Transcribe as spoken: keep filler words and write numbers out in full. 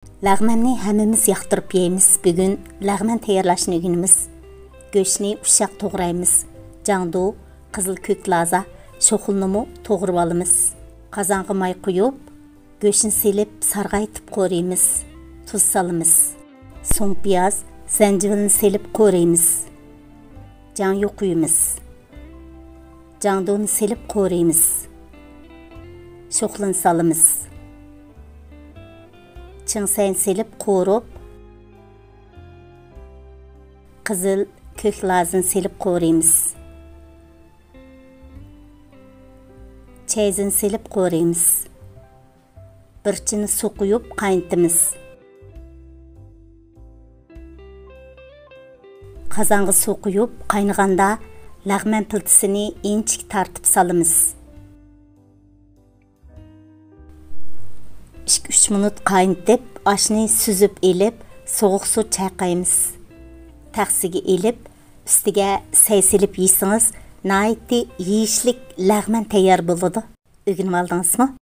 لەغمەننى ھەممىمىز ياقتۇرۇپ يەيمىز. بۈگۈن لەغمەن تەييارلاشنى ئۆگىنىمىز. گۆشنى ئۇششاق توغرايمىز. جاڭدۇ، قىزىل كۆك لازا، شوخلىنىمۇ توغرىۋالىمىز. قازانغا ماي قۇيۇپ، گۆشنى سېلىپ سارغايتىپ قورۇيمىز. تۇز سالىمىز. سوڭ پىياز، زەنجىۋىلنى سېلىپ قورۇيمىز. جاڭيۇ قۇيىمىز. جاڭدۇنى سېلىپ قورۇيمىز. شوخلىنى سالىمىز. چىڭسەينى سېلىپ قورۇپ، قىزىل، كۆك لازىنى سېلىپ قورۇيمىز. چەيزىنى سېلىپ قورۇيمىز. بىر چىنە سۇ قۇيۇپ قاينىتىمىز. قازانغا سۇ قۇيۇپ قاينىغاندا، لەغمەن پىلتىسىنى ئىنچىكە تارتىپ سالىمىز. ئىككى-ئۈچ مىنۇت قاينىتىپ، ئاشنى سۈزۈپ ئېلىپ، سوغۇق سۇ چايقايمىز. تەخسىگە ئېلىپ، ئۈستىگە سەي سېلىپ يېسىڭىز، ناھايىتى يېيىشلىك لەغمەن تەييار بولىدۇ. ئۆگىنىۋالدىڭىزمۇ؟